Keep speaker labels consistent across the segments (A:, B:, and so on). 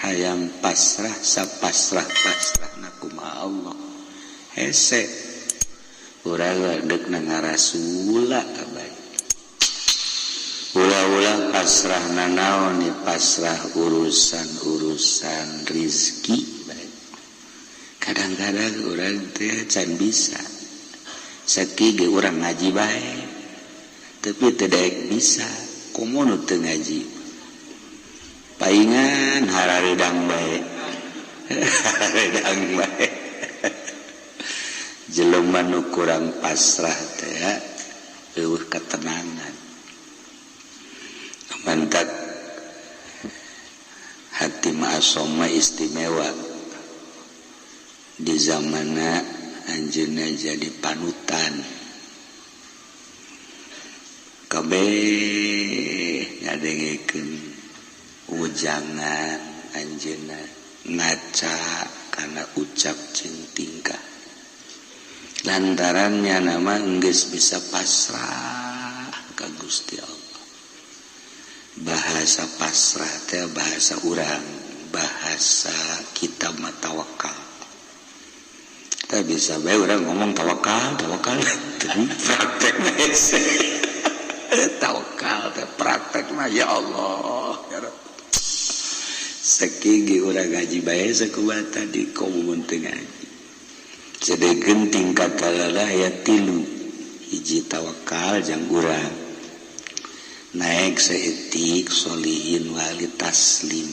A: Hayang pasrah sapasrah-pasrahna kumaha Allah hese urang deuk na ngarasula kabeh. Ulah-ulah pasrah nanaon nih, pasrah urusan-urusan rizki bae. Kadang-kadang urang teh can bisa sakieu ge urang ngaji bae tapi teu daek bisa komo nu teu ngaji paingan harareudang bae harareudang bae. Jelema nu kurang pasrah teh eueuh ketenangan. Mantak Hatim Asom mah istimewa di zamana anjeunna jadi panutan kabeh ngadengekeun ujangan anjeunna, ngaca kana ucap jeung tingkah lantarannya nama geus bisa pasrah ka Gusti Allah. Bahasa pasrah teh bahasa urang, bahasa kita mah tawakal. Kita bisa bae urang ngomong tawakal tawakal, tapi praktek hese. Tawakal teh praktek mah ya Allah ya Rabb. Sakieu ge urang ngaji bae sakumaha tadi komo mun teu ngaji. Sedengkeun tingkat kalala aya tilu, hiji tawakal jang urang naik saeutik solihin wali taslim,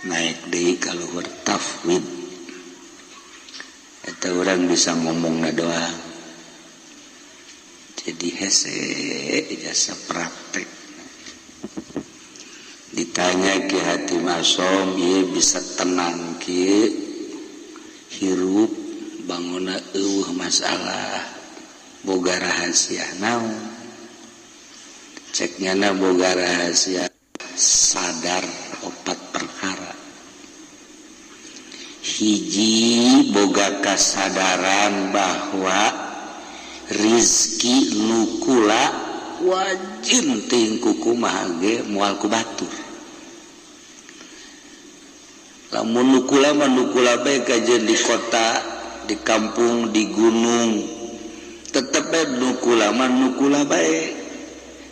A: naik deui ka luhur tafwid. Eta urang bisa ngomongna doang jadi hese jasa praktek. Ditanya Ki Hatim Asom ieu bisa tenang kieu hirup bangunna eueuh masalah boga rahasia naon? Cek nyana boga rahasia sadar opat perkara. Hiji, boga kasadaran bahwa rizki nu kula wajib ting kumaha ge moal ku batur. Lamun nu kula mah nu kula bae, kajeun di kota, di kampung, di gunung, tetep bae nu kula mah nu kula bae.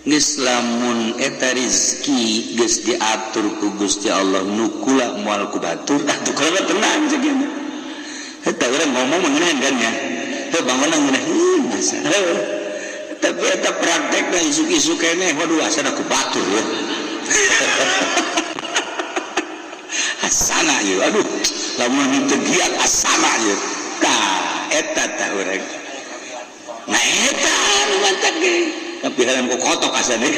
A: Geus lamun eta rizki geus diatur ku Gusti Allah nu kula moal ku batur, atuh kula mah tenang sakieu. Eta urang ngomong mengenahan kan ya, heuh bangunna ngeunaheun masa. Heuh, tapi eta praktekna isuk-isuk keneh, waduh asana ku batur ya, asana ieu, aduh lamun teu giat asana ieu. Tah eta tah urang, nah eta nu mantak ge kapiharan ku kotok asana.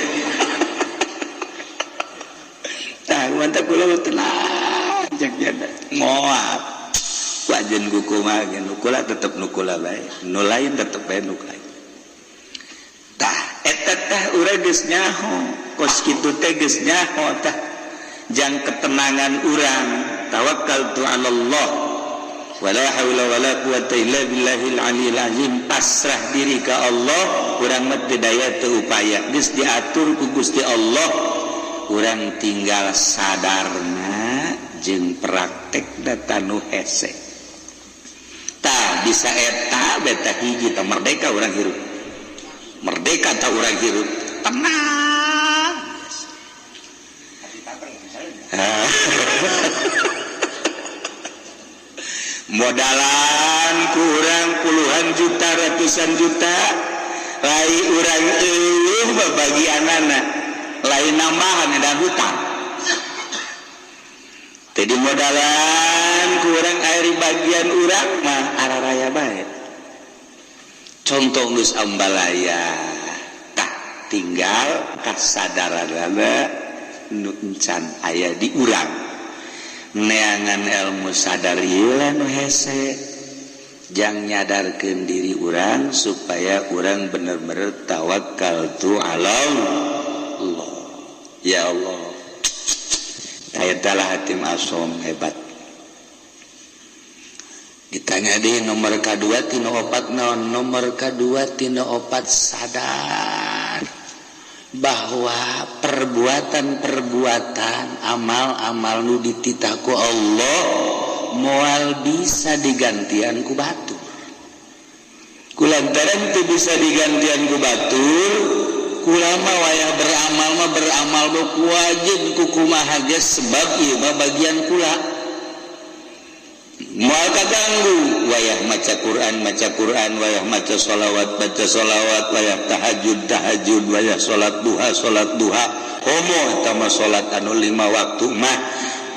A: Tah mantak kula mah tenang cek nya moal wajen ku kumaha ge nu kula tetep nu kula bae, nu lain tetep bae nu lain. Tah eta tah urang geus nyaho kos kitu teh, geus nyaho tah jang ketenangan urang tawakkaltu 'ala Allah wala haula wala quwata illa billahil aliyil azim, pasrah diri ka Allah. Urang mah teu daya teu upaya, geus diatur ku Gusti Allah, urang tinggal sadarna jeung praktek data nu hese. Tah bisa eta beta hiji tah merdeka urang hirup, merdeka tah urang hirup tenang. Modalan kurang puluhan juta ratusan juta lai urang eueuh babagianana lain nambahan dan hutang. Jadi modalan kurang air bagian urang mah araraya bae. Contoh geus ambalaya tah tinggal kasadaranana nu encan aya di urang neangan ilmu sadar ieu nu hese jang nyadarkeun diri urang supaya urang bener-bener tawakal tu ala Allah. Ya Allah, eta lah Hatim Asom hebat. Ditanya di nomor kedua tina opat naon? Nomor kedua tina opat sadar Bahwa perbuatan-perbuatan, amal-amal nu dititah ku Allah moal bisa digantian ku batur. Kulantaran itu bisa digantian ku batur, kula mah wayah beramal mah beramal ku wajib ku kumaha ge, sebab ieu mah bagian kula, moal kaganggu. Wayah maca Quran, maca Quran, wayah maca sholawat, baca sholawat, wayah tahajud, tahajud, wayah salat duha, salat duha. Komo eta mah salat anu lima waktu mah,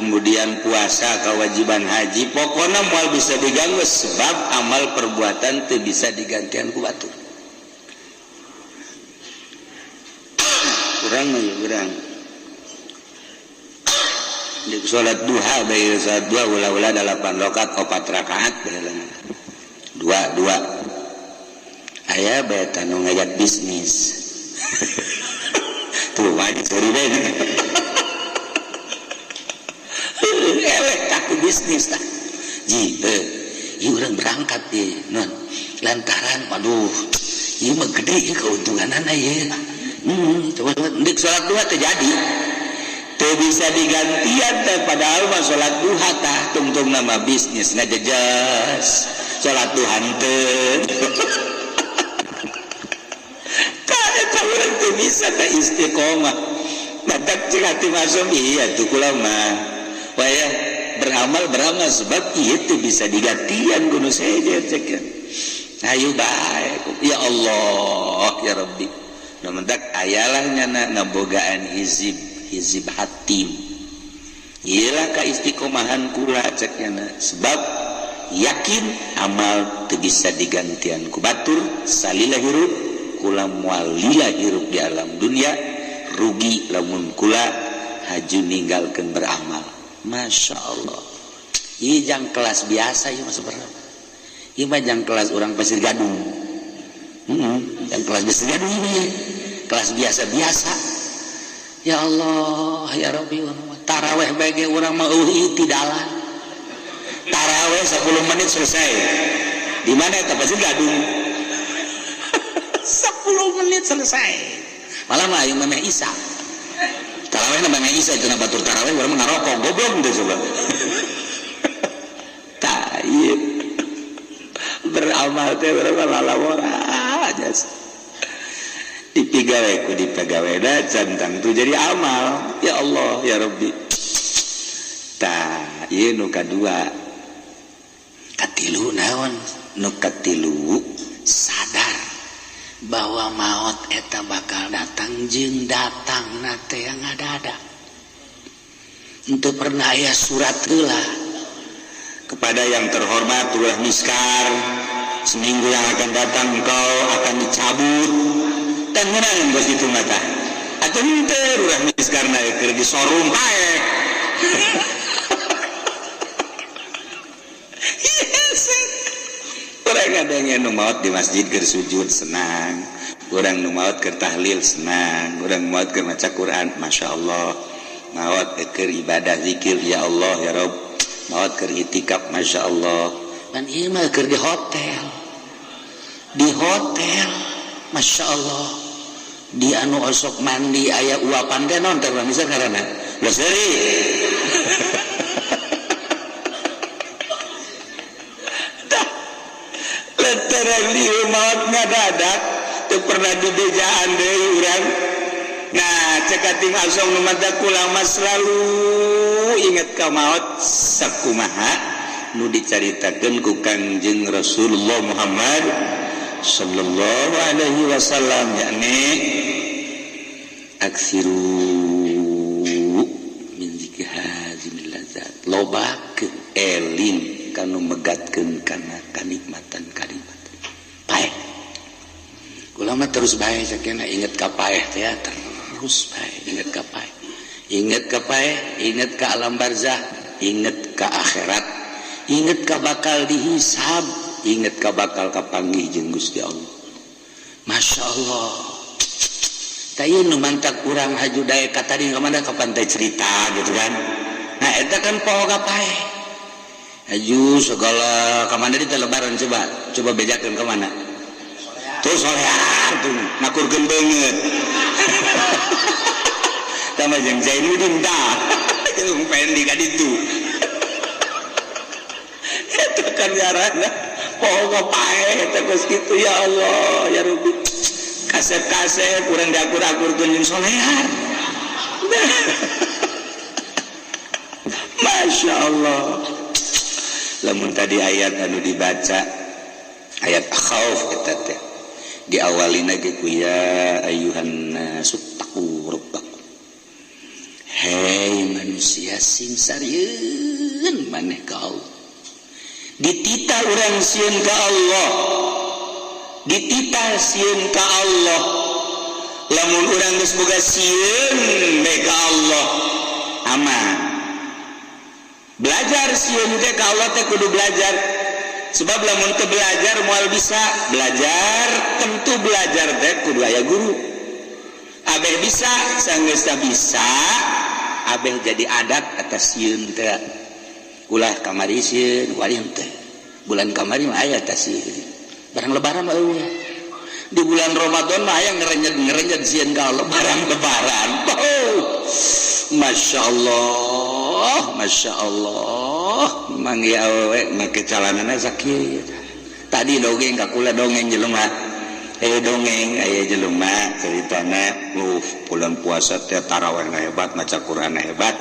A: kemudian puasa, kewajiban haji, pokoknya moal bisa diganggu sebab amal perbuatan teu bisa digantian ku batur. Kurang mah ya urang di salat duha bae, salat duha ulah-ulah 8 rakaat, 4 rakaat bae, dua dua. Aya bae tanu ngajak bisnis tuh, wajib sorry deh, eleh takut bisnis tah ji eh ieu urang berangkat ye non lantaran waduh, ieu mah gede ya keuntunganana ye. Coba coba salat duha terjadi teu bisa digantian teh, padahal mah salat duha tah tungtung nama bisnis ngajejas salat duha teu. Tah eta urang teu bisa teh istiqomah. Batak cek hati masuk, iya tuh kula mah wayah beramal, beramal sebab ieu teu bisa digantian kudu sejen cek. Ayo baik, ya Allah ya Rabbi. Nu mentak ayalah nyana ngabogaan hizib hizib hatim. Iyalah ka istiqomahan kula cek nyana, sebab yakin amal teu bisa digantian ku batur. Salila hirup kula moal lila hirup di alam dunia, rugi lamun kula haju ninggalkeun beramal. Masya Allah, ieu jang kelas biasa ieu mah sebenarnya. Ieu mah jang kelas orang Pasir Gadung, jang kelas Pasir Gadung ini kelas biasa-biasa. Ya Allah ya Rabbi, taraweh bagi urang mah eueuh tidalan. Taraweh 10 menit selesai. Di mana eta Pasir Gadung? 10 menit selesai. Malah mah ayo memeh isa. Taraweh na memeh isa cenah batur taraweh urang mah ngarokok, goblok teh coba. Tah ieu beramal teh beramal lalawora aja. Dipigawe ku dipegawe da centang tuh jadi amal. Ya Allah ya Rabbi. Tah ieu nu kadua. Katilu naon? Nu katilu, sadar bahwa maut eta bakal datang jeung datang nate yang ada-ada. Untuk pernah aya surat heula kepada yang terhormat Lurah Miskar, seminggu yang akan datang engkau akan dicabut dan menang bos itu mata atau henteu. Lurah Miskar na keur disorung paek. Orang ada yang nu maut di masjid keur sujud senang, orang nu maut keur tahlil senang, orang maut keur maca Quran masya Allah, maut keur ibadah zikir ya Allah ya Rob, maut keur itikaf masya Allah. Dan ieu mah keur di hotel, di hotel masya Allah, di anu osok mandi aya uapan teh non teh bisa karena seri. Lantaran lieu maut ngadadak teu pernah dibejaan deui urang. Nah, cek ating asong nu mata kula mah selalu inget ka maut sakumaha nu dicaritakeun ku Kangjeng Rasulullah Muhammad sallallahu alaihi wasallam, yakni aksiru min zikri hazimil lazat, lobakeun eling kanu megatkeun kana kanikmatan kanikmatan paeh. Kula mah terus bae sakena inget ka paeh teh, terus bae inget ka paeh, inget ka paeh, inget ka alam barzah, inget ka akhirat, inget ka bakal dihisab, inget ka bakal kapanggih jeung Gusti Allah. Masya Allah. Tayu nu mantak urang haju daek ka tadi ka mana, ka pantai cerita gitu kan. Nah, eta kan poho ka paeh. Haju segala ka mana di lebaran, coba coba bejakeun ka mana. Tuh solear tuh ngakurkeun beungeut. Tama jeung Zainuddin tah. Jeung Fendi ka ditu. Eta kan ngaranna poho paeh eta geus kitu, ya Allah ya Rabbi. Kasep-kasep urang diakur-akurkeun jeung solear. Masya Allah. Lamun tadi ayat anu dibaca ayat khauf eta teh diawalina ge ku ya ayyuhan nasuttaqu rabbakum. Hei manusia, sing sarieun maneh ka Allah. Dititah urang sieun ka Allah. Dititah sieun ka Allah. Lamun urang geus boga sieun bae ka Allah, aman. Belajar sieun teh ka Allah teh kudu belajar. Sebab lamun teu belajar moal bisa. Belajar tentu belajar teh kudu aya guru. Abeh bisa, sanggeus bisa, abeh jadi adat atas sieun teh. Ulah kamari sieun, wali teh. Bulan kamari mah aya teh sieun. Barang lebaran mah eueuh. Di bulan Ramadan mah aya ngerenyet-ngerenyet sieun ka Allah barang lebaran. Oh, Masya Allah, Masya Allah. Manggih awewe make calanana sakieu. Tadi dongeng ka kula, dongeng jelema. Eh, dongeng aya jelema ceritana, bulan puasa teh tarawih hebat, maca Quran hebat.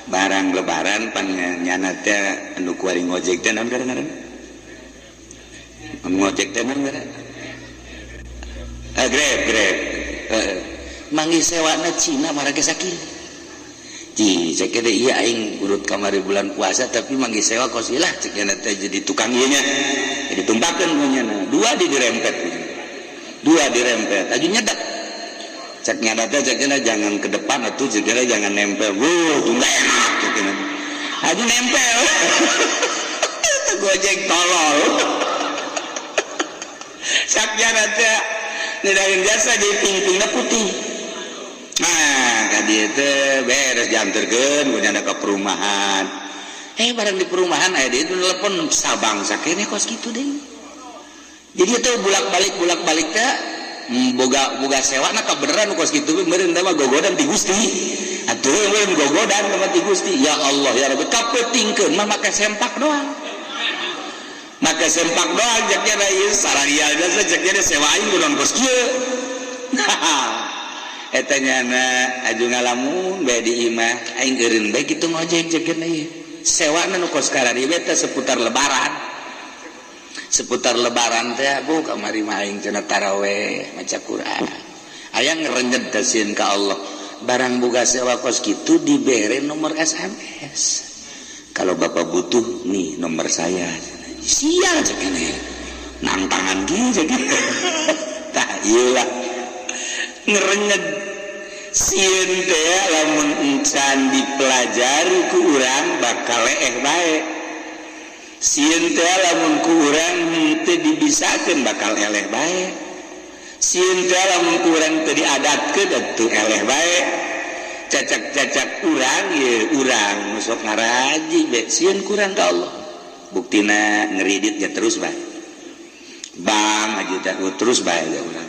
A: Barang lebaran pan nyana teh anu kuari ngojek teh naon ngaranna? Anu ngojek teh naon ngaranna? Ah, Grab, Grab. Manggih sewana Cina marake sakieu. Ji, cek teh iya aing urut kamari bulan puasa tapi manggih sewa kos ilah cek teh jadi tukang ieu nya. Jadi tumpakeun ku nyana. Dua di dirempet. Dua dirempet. Aju nyedak. Cek nyana teh cek jangan ke depan atuh, cek jangan nempel. Wuh, enggak enak cek. Aju nempel. Itu gojek tolol. Cek nyana teh nyedahin jasa di pingpingna putih. Nah, ka dieu teh beres dianterkeun ku nyana ke perumahan. Eh, barang di perumahan aya dia telepon sabang sakene kos kitu deh. Jadi itu bolak-balik bolak-balik teh boga boga sewa na kabeneran kos kitu meureun teh mah gogodan ti Gusti. Atuh meureun gogodan mah ti Gusti. Ya Allah ya Rabbi, kapeutingkeun mah make sempak doang. Make sempak doang cek nya ieu sararial jasa cek nya sewa aing kudu kos kieu. Eta nyana aju ngalamun bae di imah aing eureun bae kitu ngojek cek nya ieu. Sewana nu kos karari teh seputar lebaran. Seputar lebaran teh bu kamari mah aing cenah taraweh maca Quran. Aya ngerenyet teh sieun ka Allah. Barang boga sewa kos kitu dibere nomor SMS. Kalau bapak butuh nih nomor saya. Sial cek ini. Nangtangan kieu cek. Tah ieu lah. Ngerenyet sieun teh lamun encan dipelajari ku urang bakal leeh bae. Sieun teh lamun ku urang henteu dibisakeun bakal eleh bae. Sieun teh lamun ku urang teu diadatkeun atuh eleh bae. Cacak-cacak urang ye urang nu sok ngaraji bae sieun kurang ka Allah. Buktina ngeridit ya terus bae. Bang aja teh terus bae ya urang.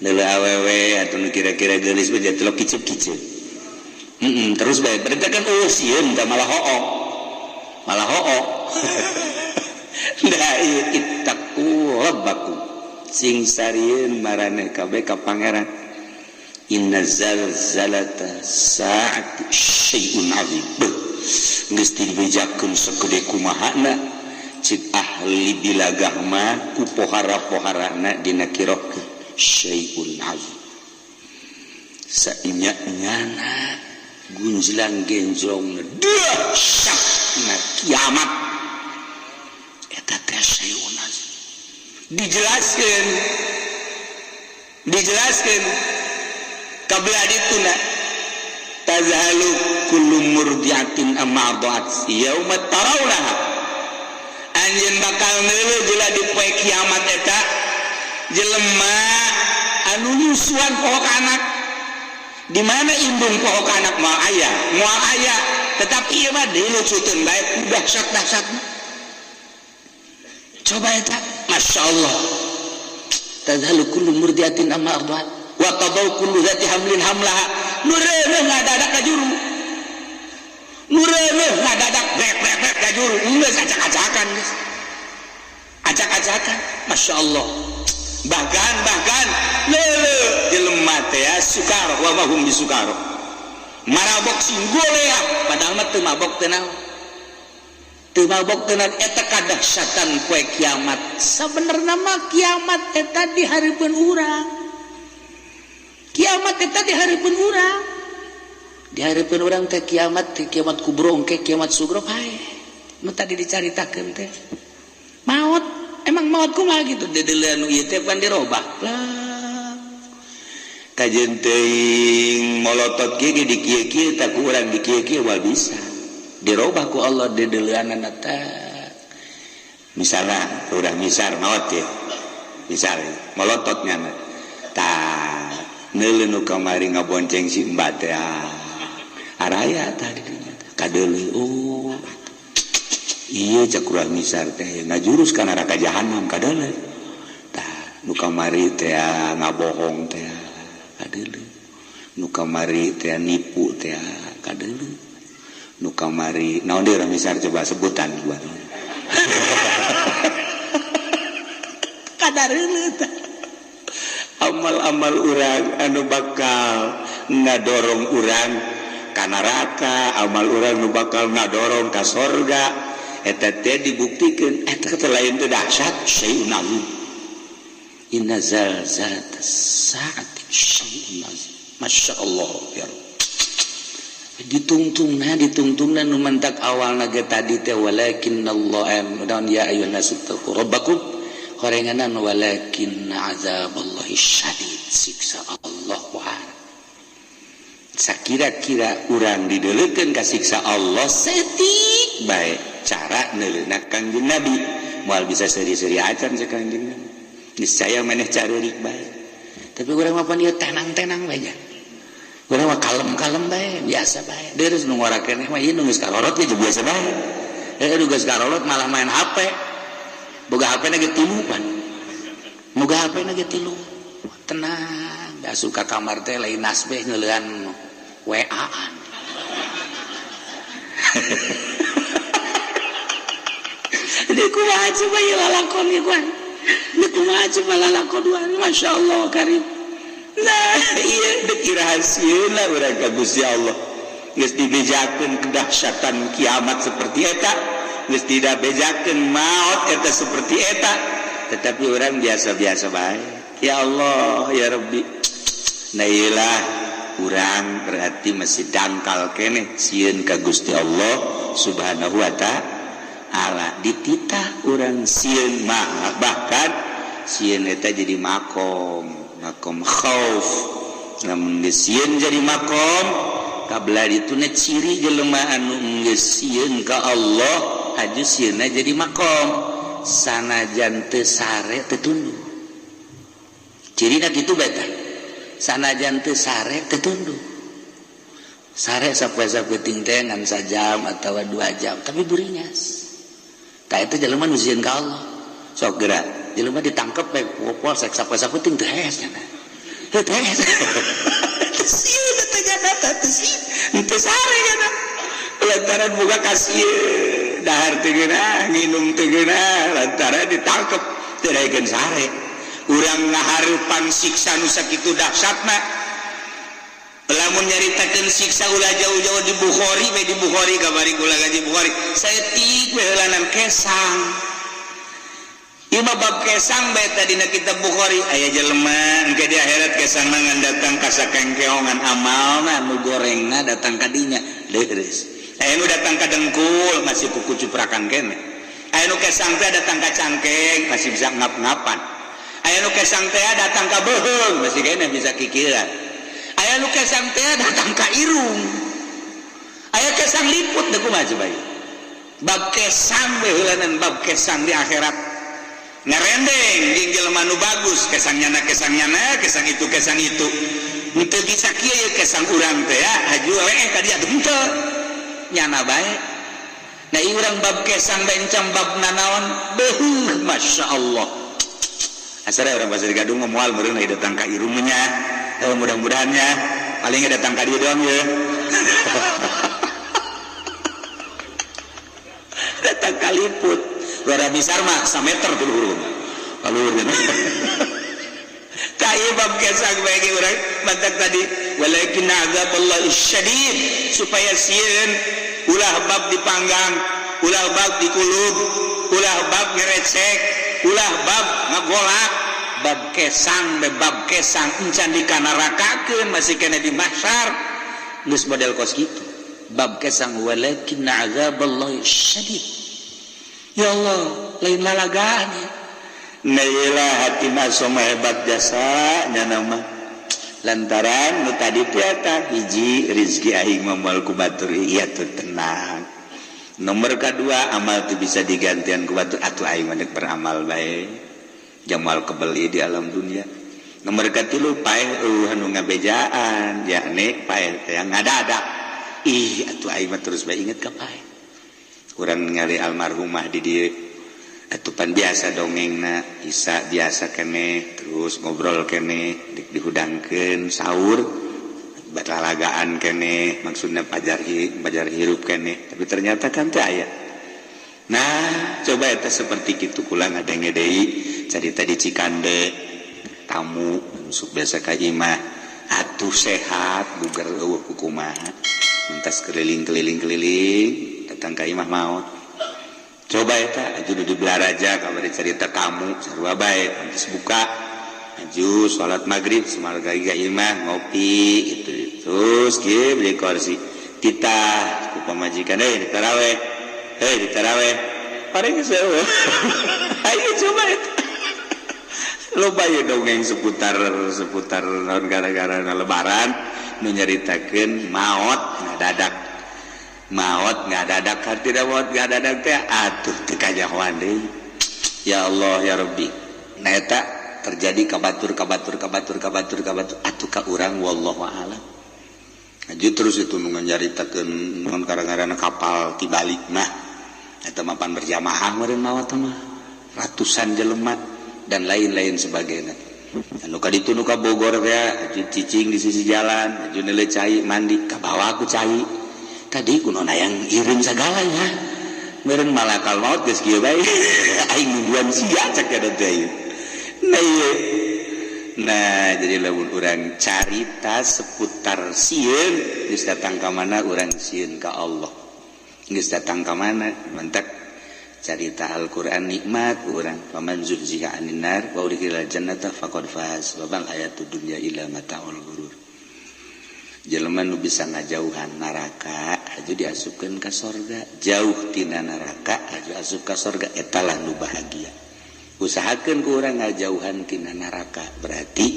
A: Neuleuh awewe atuh nu kira-kira geulis mah jadi kicep-kicep. Terus bae. Berarti kan eueuh sieun teh malah ho'o. Malah ho'o. Da ieu ittaqu rabbakum. Sing sarieun maraneh kabeh ka pangeran. Inna zalzalata saati syai'un azim. Geus dibejakeun sagede kumahana cik ahli bilagah mah ku pohara-poharana dina kirohkeun syai'un azim. Sainya-nyana gunjlang genjrong dahsyatna kiamat eta teh syai'un azim. Dijelaskeun dijelaskeun kabelah dituna tazhalu kullu murdiatin amma arda'at yauma tarawnaha. Anjeun bakal neuleuh jela di poe kiamat eta jelema anu nyusuan poho ka anak. Di mana indung poho ka anak moal aya, moal aya, tetapi ieu mah dilucuteun bae ku dahsyat-dahsyatna. Coba eta, Masya Allah. Tadhalu kullu murdiatin amma arda'at wa tadau kullu dzati hamlin hamlaha. Nu reuneuh ngadadak ka juru. Nu reuneuh ngadadak brek brek brek ka juru. Geus acak-acakan geus. Acak-acakan. Masya Allah. Bahkan bahkan lele jelema teh ya sukaro wa ma hum bisukaro. Marabok sing golea padahal mah teu mabok teu naon. Teu mabok teu naon eta kadahsyatan poe kiamat. Sabenerna mah kiamat eta di hareupeun urang. Kiamat eta di hareupeun urang. Di hareupeun urang teh kiamat teh kiamat kubro engke kiamat sugro pae. Nu tadi dicaritakeun teh. Maot emang maot kumaha gitu dedelean nu ieu teh pan dirobah. Lah kajeun teuing molotot kieu ge di kieu-kieu tak ku urang di kieu-kieu moal bisa. Dirobah ku Allah dedeleanana teh. Misalna urang misar maot ya. Misal molotot nyana. Tah neuleuh nu kamari ngabonceng si Mbak teh. Araya tah di dinya kadeuleu oh. Iya cak urang misar teh ngajurus ka neraka jahanam kadeuleu. Tah nu kamari teh ngabohong teh kadeuleu. Nu kamari teh nipu teh kadeuleu. Nu kamari naon deui urang misar coba sebutan buat. Kadareuleu tah. Amal-amal urang anu bakal ngadorong urang ka neraka, amal urang nu bakal ngadorong ka sorga. Eta teh dibuktikan eta teh lain teh dahsyat syai'un azim. Inna zalzalatas saati syai'un azim. Masya Allah ya Rabb. Ditungtungna ditungtungna nu mantak awalna ge tadi teh walakinnallaha dan ya ayyuhan nasu taqu rabbakum horenganan walakinna azaballahi syadid siksa Allah wa sakira-kira urang dideulekeun ka siksa Allah setik bae cara neuleuna Kangjeng Nabi moal bisa seuri-seuri acan cek Kangjeng Nabi niscaya maneh careurik bae tapi urang mah pan ieu tenang-tenang bae nya urang mah kalem-kalem bae biasa bae deurus nu ngora keneh mah ieu nu geus karorot ge biasa bae nu geus karorot malah main HP boga HP na ge tilu pan boga HP na ge tilu tenang da suka kamar teh lain nasbeh ngeulean WA-an. Di kumaha coba ieu lalakon ieu kuan. Di kumaha coba lalakon duan Masya Allah karim. Nah ieu deuk rahasieuna urang ka Gusti Allah. Geus dibejakeun kedahsyatan kiamat seperti eta, geus dibejakeun maot eta seperti eta, tetapi orang biasa-biasa bae. Ya Allah ya Rabbi. Nah iyalah urang berarti masih dangkal keneh sieun ka Gusti Allah Subhanahu wa ta'ala. Dititah urang sieun mah bahkan sieun eta jadi makom, makom khauf. Lamun geus sieun jadi makom kabla dituna ciri jelema anu geus sieun ka Allah aju sieunna jadi makom sanajan teu sare teu tunduk. Cirina kitu bae tah. Sanajan teu sare teu tunduk. Sare sapoe-sapoe teh ngan sajam atawa 2 jam tapi buringas. Tah eta jelema nu sieun ka Allah. Sok geura jelema ditangkep bae polsek sapoe-sapoe teu hees nya. Teu hees. Teu sieun teh nya teh teu teu sare nya. Lantaran boga kasieun dahar teu geunah, nginum teu geunah lantaran ditangkep teu daekeun sare. Urang ngahareupan siksa nu sakitu dahsyatna. Lamun nyaritakeun siksa ulah jauh-jauh di Bukhari we di Bukhari kamari kula ngaji Bukhari. Saeutik we heulanan kesang. Ieu mah bab kesang bae tadina kitab Bukhari aya jelema engke di akhirat kesangna ngan datang ka sakengkeongan amalna nu gorengna datang ka dinya leureus. Aya nu datang ka dengkul masih kuku cuprakan keneh. Aya nu kesang teh datang ka cangkeng masih bisa ngap-ngapan. Aya nu kesang teh datang ka beuheung masih keneh bisa kikiran. Aya nu kesang teh datang ka irung. Aya kesang liput deui kumaha coba ieu. Bab kesang we heulanan bab kesang di akhirat. Ngarendeng jeung jelema nu bagus kesang nyana kesang itu kesang itu. Henteu bisa kieu ye kesang urang teh ya haju leeh ka dia henteu. Nyana bae. Nah ieu urang bab kesang bencam bab nanaon beuh Masya Allah. Asal orang Pasir Gadung mah moal meureun datang ka irungnya. Mudah-mudahannya paling datang ka dieu doang ya. Datang kaliput. Luar besar mah sameter tuh luhur. Luhur. Tah ieu bab kesang bagi urang mantak tadi walakin azaballahi syadid supaya sieun ulah bab dipanggang, ulah bab dikulub, ulah bab ngerecek, ulah bab ngagolak, bab kesang be bab kesang encan dikanarakakeun masih kena di mahsyar geus model kos kitu. Bab kesang walakin azaballahi syadid. Ya Allah, lain lalagaan. Nah, hati masoma hebat jasa nya nama lantaran nu tadi teh eta hiji rizki aing mah moal ku batur ieu tuh tenang. Nomor kedua amal tuh bisa digantian ku batur atuh aing mah beramal bae jamal kebeli di alam dunia. Nomor katilu paeh eueuh anu ngabejaan yakni paeh teh ngadadak. Ih atuh aing mah terus bae inget ka paeh. Urang ningali almarhumah di dieu atupan biasa dongengna isa biasa kene terus ngobrol kene dihudangkeun sahur batlalagaan kene maksudnya pajar pajar hirup kene tapi ternyata kan teu aya. Nah coba eta seperti kitu kula ngadenge deui carita di Cikande tamu masuk biasa ka imah atuh sehat bugar eueuh kumaha mentas keliling-keliling-keliling datang ka imah maot. Coba eta aju di Belaraja kamari cerita tamu sarua bae pantes buka aju salat maghrib semarga ka imah ngopi gitu terus kieu beli kursi titah ku pamajikan di taraweh heuh di taraweh paling geus eueuh. Ayo coba eta loba ye dongeng seputar seputar naon gara-gara lebaran nu nyaritakeun maot ngadadak maot ngadadak hartina maot ngadadak teh atuh teu kanyahoan deui. Ya Allah ya Rabbi. Nah eta terjadi ka batur ka batur ka batur ka batur ka batur atuh ka urang wallahu a'lam. Aju terus itu nu nyaritakeun naon gara-gara kapal tibalik mah eta mah pan berjamaah meureun maot mah ratusan jelema dan lain-lain sebagainya. Anu ka ditu nu ka Bogor teh aju cicing di sisi jalan aju neuleuh cai mandi ka bawa ku cai tadi kuno hayang ireun sagalanya meureun malakal maut geus kieu bae aing nungguan sia cek eta teh. Nah ieu nah jadi lamun urang carita seputar sieun geus datang ka mana urang sieun ka Allah geus datang ka mana mantak carita Al-Qur'an nikmat urang faman zuhziha 'anil nar wa udkhilal jannata faqad faz wa mal hayatud dunya illa mataul ghurur. Jelema nu bisa ngajauhan neraka aju diasupkeun ka sorga, jauh tina neraka aju asup ka sorga eta lah nu bahagia. Usahakeun ku urang ngajauhan tina neraka berarti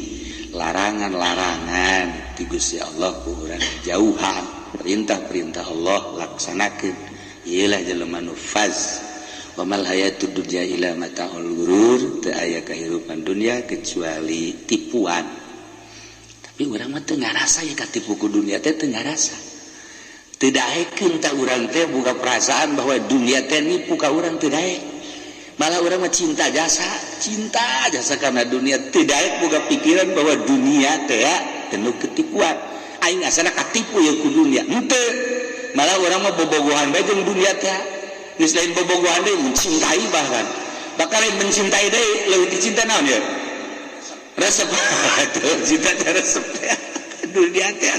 A: larangan-larangan ti Gusti Allah ku urang jauhan, perintah-perintah Allah laksanakeun. Ieu lah jelema nu faz. Wa mal hayatud dunya illa mataul ghurur, teu aya kahirupan dunia kecuali tipuan. Tapi urang mah teu ngarasa ya katipu ku dunia teh teu ngarasa. Teu daekeun ta urang teh boga perasaan bahwa dunia teh nipu ka urang teu daek. Malah urang mah cinta jasa karena dunia teu daek boga pikiran bahwa dunia teh penuh ketipuan. Aing asana katipu ya ku dunia. Henteu. Malah urang mah bobogohan bae jeung dunia teh. Geus lain bobogohan deui mencintai bahkan. Bakal lain mencintai deui leuwih dicinta naon ya? Resep. Cinta teh resep teh. Dunia teh.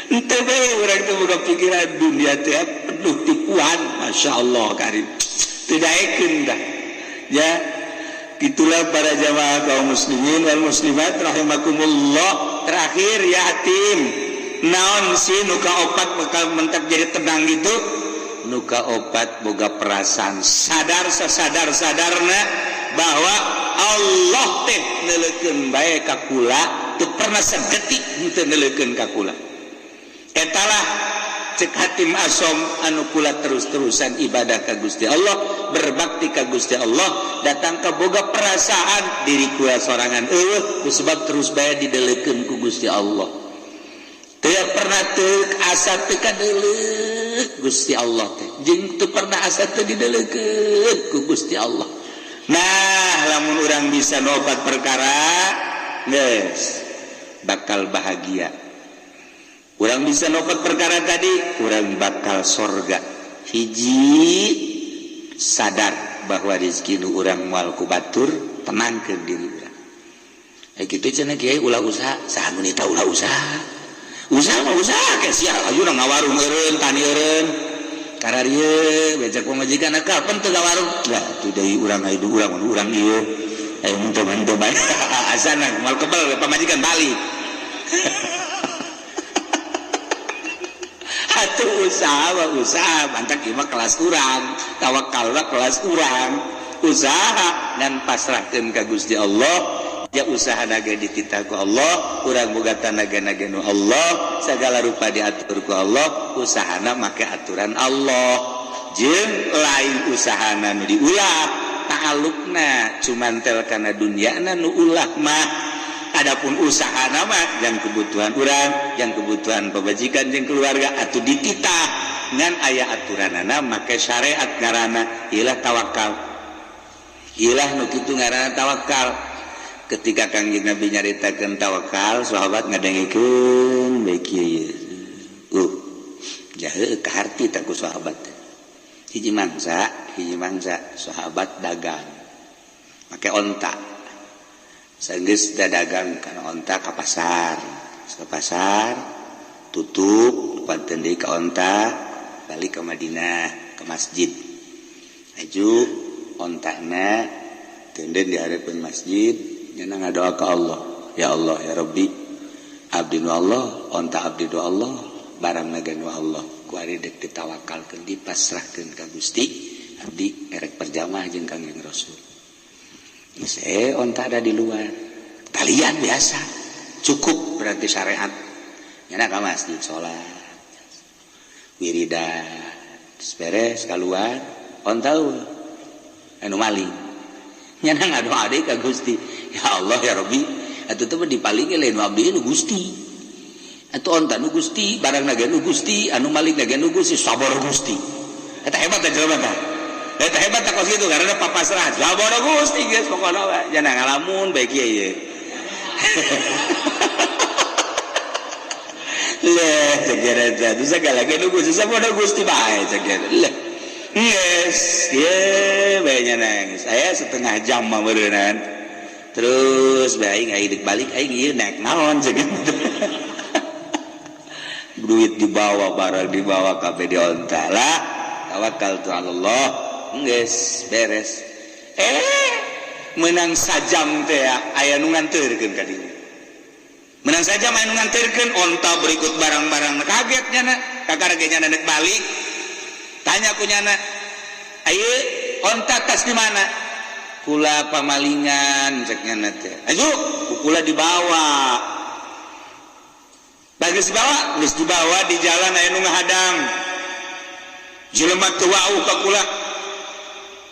A: Henteu bae urang teh boga pikiran dunia teh penuh tipuan. Masya Allah karim. Teu daekeun dah. Ya, itulah para jamaah kaum muslimin wal muslimat rahimakumullah. Terakhir yatim. Naon sih nuka opat bakal mentak jadi tenang gitu? Nuka opat boga perasaan sadar sasadar sadarna bahwa Allah teh neuleukeun bae ka kula teu pernah sedetik henteu neuleukeun ka kula. Etalah cek Hatim Asom anu kula terus-terusan ibadah ka Gusti Allah, berbakti ka Gusti Allah, datang ka boga perasaan diri kula sorangan eueuh ku sebab terus bae dideleukeun ku Gusti Allah. Teu pernah teu asa teu kadeuleuk Gusti Allah teh, jeung teu pernah asa teu dideleukeun ku Gusti Allah. Nah, lamun urang bisa opat perkara, geus bakal bahagia. Urang bisa opat perkara tadi, urang bakal sorga. Hiji, sadar bahwa rezeki nu urang moal ku batur, tenangkeun diri urang. Eh, kitu cenah kiai, ulah usaha. Saha nu nita ulah usaha? Usaha mah usaha ke sia, ayeuna ngawarung eureun, tani eureun. Kararieu becek pamajikan, kapan teu ngawarung? Lah, tuh deui urang aya urang urang ieu. Ayo henteu bae. Asana moal kebel pamajikan balik. Atuh usaha mah usaha, mantak ieu mah kelas urang, tawakal mah kelas urang. Usaha dan pasrahkeun ka Gusti Allah. Ya, usaha naga dititah ku Allah, urang boga tanaga naga nu Allah, segala rupa diatur ku Allah, usahana make aturan Allah. Jeung lain usahana nu diulah, ta'alluqna cuman tel kana dunyana nu ulah mah. Adapun usaha nama yang kebutuhan urang, yang kebutuhan pamajikan jeung keluarga atau dititah ngan aya aturanana make syariat, ngaranna ilah tawakal. Ilah nu kitu ngaranna tawakal. Ketika Kangjeng Nabi nyaritakeun tawakal, sahabat ngadengikeun bae kieu. Jahe kaharti tak ku sahabat teh. Hiji mangsa sahabat dagang make onta. Sanggeus dagang kana onta ka pasar. Ka pasar tutup panten deui ka onta, balik ke Madinah, ke masjid. Aju ontana tenden di hareupeun masjid, nyana ngadoa ka Allah. Ya Allah, ya Rabbi, abdi nu Allah, onta abdi nu Allah, barang naga nu Allah. Ku ari dek ditawakalkeun, dipasrahkeun ka Gusti, abdi erek perjamaah jeung Kangjeng Rasul. Geus onta ada di luar. Talian biasa. Cukup berarti syariat. Nyana ka masjid salat. Wiridan. Terus beres keluar, onta eueuh. Anu maling. Nyana ngadoa deui ka Gusti. Ya Allah, ya Rabbi, atuh teh dipaling lain abdi nu Gusti. Atuh onta nu Gusti, barang naga nu Gusti, anu maling naga nu Gusti, sabar Gusti. Eta hebat teh jelema teh. Eta hebat teh kos kitu karena papasrah. Sabar Gusti geus pokona we. Jangan ngalamun bae kieu ye. Leh, cek eta teh segala ge nu Gusti, sabar Gusti bae cek eta. Leh. Yes, ye bae nya nangis. Saya setengah jam mah meureunnan. Terus bae aing aing balik aing ieu naik naon cek gitu. Duit dibawa, barang dibawa kabeh di onta lah. Tawakal tu Allah. Geus beres. Menang sajam teh aya nu nganteurkeun ka dieu. Menang sajam aya nu nganteurkeun onta berikut barang-barang. Kaget nyana, kakara ge nyana nek balik. Tanya ku nyana, "Ayo, onta tas di mana?" Kula pamalingan cek nyana teh. Ayo, kula dibawa. Bagus dibawa, geus dibawa di jalan aya nu ngahadang. Jelema teu wauh ka kula.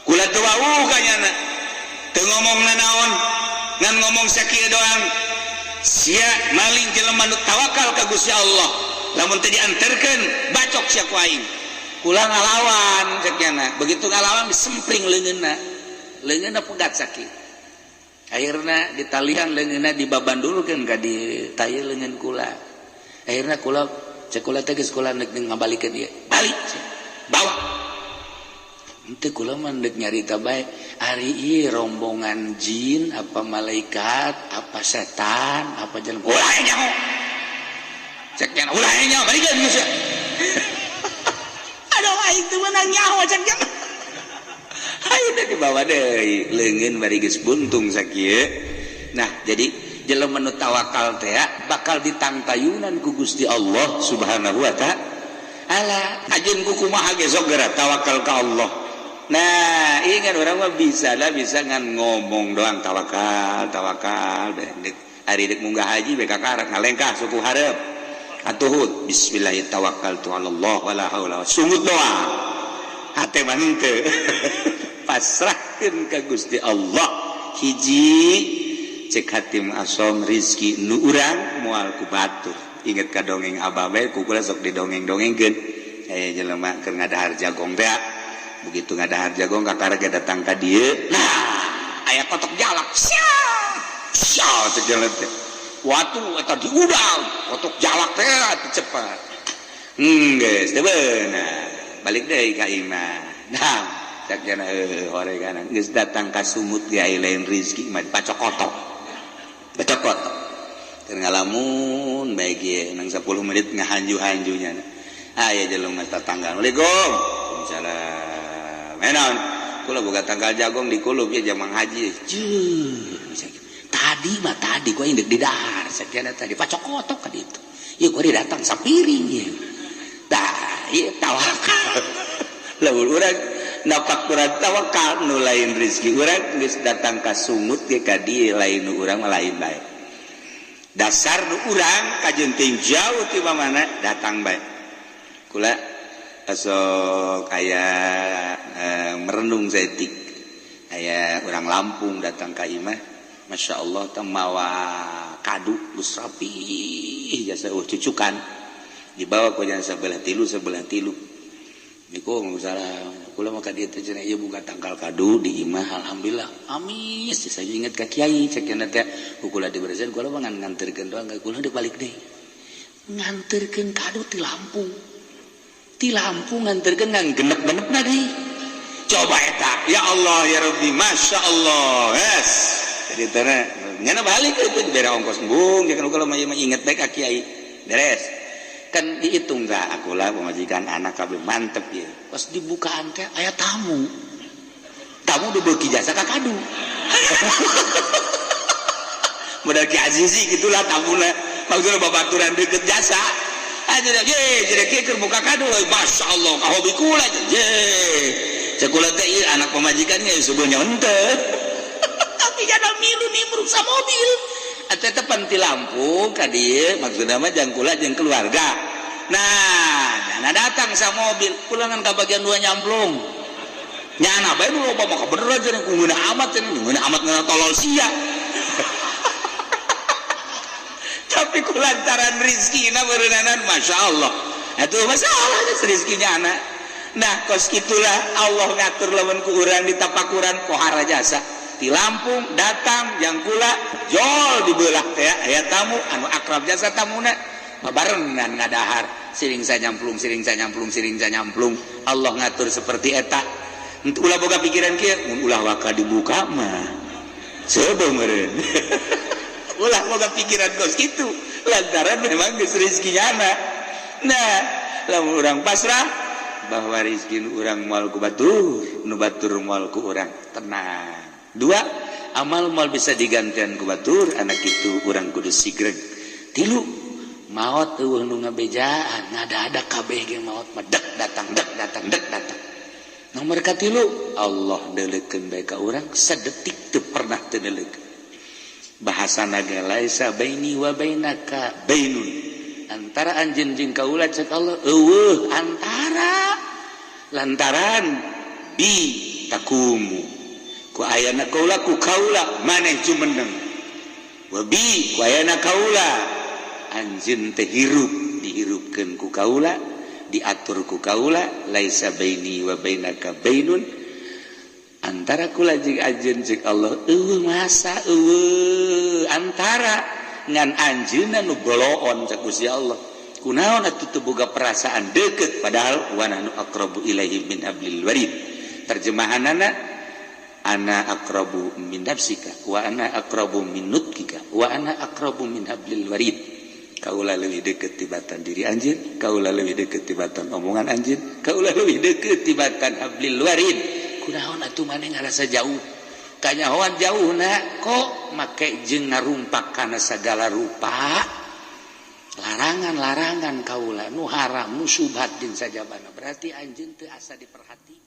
A: Kula teu wauh ka nyana. Teu ngomong nanaon, ngan ngomong sakieu doang. Sia maling jelema nu tawakal ka Gusti Allah. Lamun teu dianterkeun, bacok sia ku aing. Kula ngalawan cek nyana. Begitu ngalawan disempring leungeunna. Leungeunna pegat sakit. Akhirna ditalian leungeunna, dibabandulkeun ka di tai leungeun kula. Akhirna kula cek kula teh geus kula nek ngabalikeun ieu. Balik sia. Bawa. Henteu, kula mah deuk nyarita bae. Ari ieu rombongan jin apa malaikat apa setan apa jelema? Ulah nyaho. Cek nyana ulah nyaho, balikeun geus sia. Aduh, aing teu meunang nyaho cek nyana. Ayo dibawa deui leungeun bari geus buntung sakieu. Nah, jadi jelema nu tawakal teh bakal ditangtayunan ku Gusti Allah Subhanahu wa ta'ala. Ajeun ku kumaha ge sok geura tawakal ka Allah. Nah, ingat orang mah bisa lah, bisa ngan ngomong doang tawakal, tawakal dek ari dek munggah haji bae kakarak ngalengkah suku hareup. Atuhut bismillah tawakkaltu ala Allah wala haula, sungut doang. Hate mah henteu. Pasrahkeun ka Gusti Allah. Hiji cek hatim asom, rizki nu urang moal ku batur. Inget ka dongeng abah bae, ku kula sok didongeng-dongengkeun. Aya jelema keur ngadahar jagong teh, begitu ngadahar jagong kakara ge datang ka dieu. Nah, Aya kotok jalak. Sia. Sia cek jalan teh. Watu eta diudang, kotok jalak teh atuh cepat. Geus teu beunang. Balik deui ka imah. Nah, cek jana horeganan geus datang ka sumut ge aya lain rezeki mah pacokotok. Pacokotok. Keur ngalamun bae ge nang 10 menit ngahanju-hanjunya. Aya jelema tetangga. Assalamualaikum. Waalaikumsalam. Naon? Kula boga tangkal jagong di kulub ya jamang haji. Tadi mah tadi gua indek di dahar sakiana tadi pacokotok ka ditu. Ieu gua datang sapiring ieu. Tah, ieu tawakal. Lamun urang napak kurang tawakal nu lain rezeki urang geus datang ka sungut ge ka dieu lain nu urang mah lain bae. Dasar nu urang kajenting jauh ti mana datang bae. Kula asok aya merenung saeutik. Aya urang Lampung datang ka imah, Masya Allah teh mawa kadu geus rapi jasa cucukan dibawa ku jasa sebelah tilu sebelah tilu. Waalaikumsalam. Kula mah ka dieu teh cenah ieu buka tangkal kadu di imah alhamdulillah. Amis saya inget ka kiai cek cenah teh ku kula diberesin kula mah ngan nganterkeun doang ka kula deuk balik deui. Nganterkeun kadu ti Lampung. Ti Lampung nganterkeun ngan genep-genepna deui. Coba eta ya Allah ya Rabbi Masya Allah. Yes. Jadi teh nyana balik itu bere ongkos embung ya kan kula mah inget bae ka kiai. Beres. Kan dihitung gak aku lah pemajikan anak kabeh mantep ya pas dibukaan teh aya tamu tamu udah beuki jasa ka kadu modal Ki Azizi gitulah tamuna maksudnya babaturan deket jasa aja ye jadi kieu keur buka kadu Masya Allah ka hobi kula ye cek kula teh ieu anak pemajikannya subuhnya henteu tapi jada milu nimbrung sa mobil atau tepan ti Lampung ka dieu maksudna mah jang kula jeung keluarga. Nah, nyana datang sa mobil pulangan ka bagian dua nyamplung nyana bae nu loba mah bener aja ku ngeunah amat cenah ngeunah amat ngeunah tolol sia. Tapi ku lantaran rizkina beureunanan Masya Allah atuh masalah rizkinya anak. Nah kos itulah Allah ngatur lamun ku urang ditapakuran pohara jasa di Lampung datang yang kula jol dibelah teh aya tamu anu akrab jasa tamuna barengan ngadahar siring saya nyamplung siring saya nyamplung siring saya nyamplung. Allah ngatur seperti eta. Ulah boga pikiran kieu mun ulah waka dibuka mah coba meureun. Ulah boga pikiran kos kitu lantaran memang geus rezekinya anak. Nah lamun urang pasrah bahwa rezeki urang moal ku batur nu batur moal ku urang tenang. Dua, amal moal bisa digantian ku batur anak itu urang kudu sigreg. Tilu, maot eueuh nu ngabejaan ngada-ada kabeh ge maot mah dek datang dek datang dek datang. Nomor katilu, Allah deuleukeun bae ka urang sadetik teu pernah teu deuleukeun. Bahasana ge laisa baini wa bainaka bainun. Antara anjeun jeung kaula cek Allah eueuh antara lantaran bi takumu ku ayana kaula ku kaula maneh jumeneng wa bi ku ayana kaula anjeun teh hirup dihirupkeun ku kaula diatur ku kaula laisa baini wa bainaka bainun antara kula jeung anjeun cek Allah eueuh masa eueuh antara ngan anjeunna nu goloon cek Gusti Allah kunaon atuh teu boga perasaan deukeut padahal wa nahnu aqrabu ilaihi min hablil warid terjemahanana ana aqrabu min nafsika wa ana aqrabu min nutkika wa ana aqrabu min hablil warid. Kaula leuwih deukeut tibatan diri anjeun, kaula leuwih deukeut tibatan omongan anjeun, kaula leuwih deukeut tibatan hablil warid. Kunaon atuh maneh ngarasa jauh? Kanyahoan jauhna kok make jeung ngarumpak kana sagala rupa larangan-larangan kaula nu haram nu subhat jeung sajabana berarti anjeun teu asa diperhati.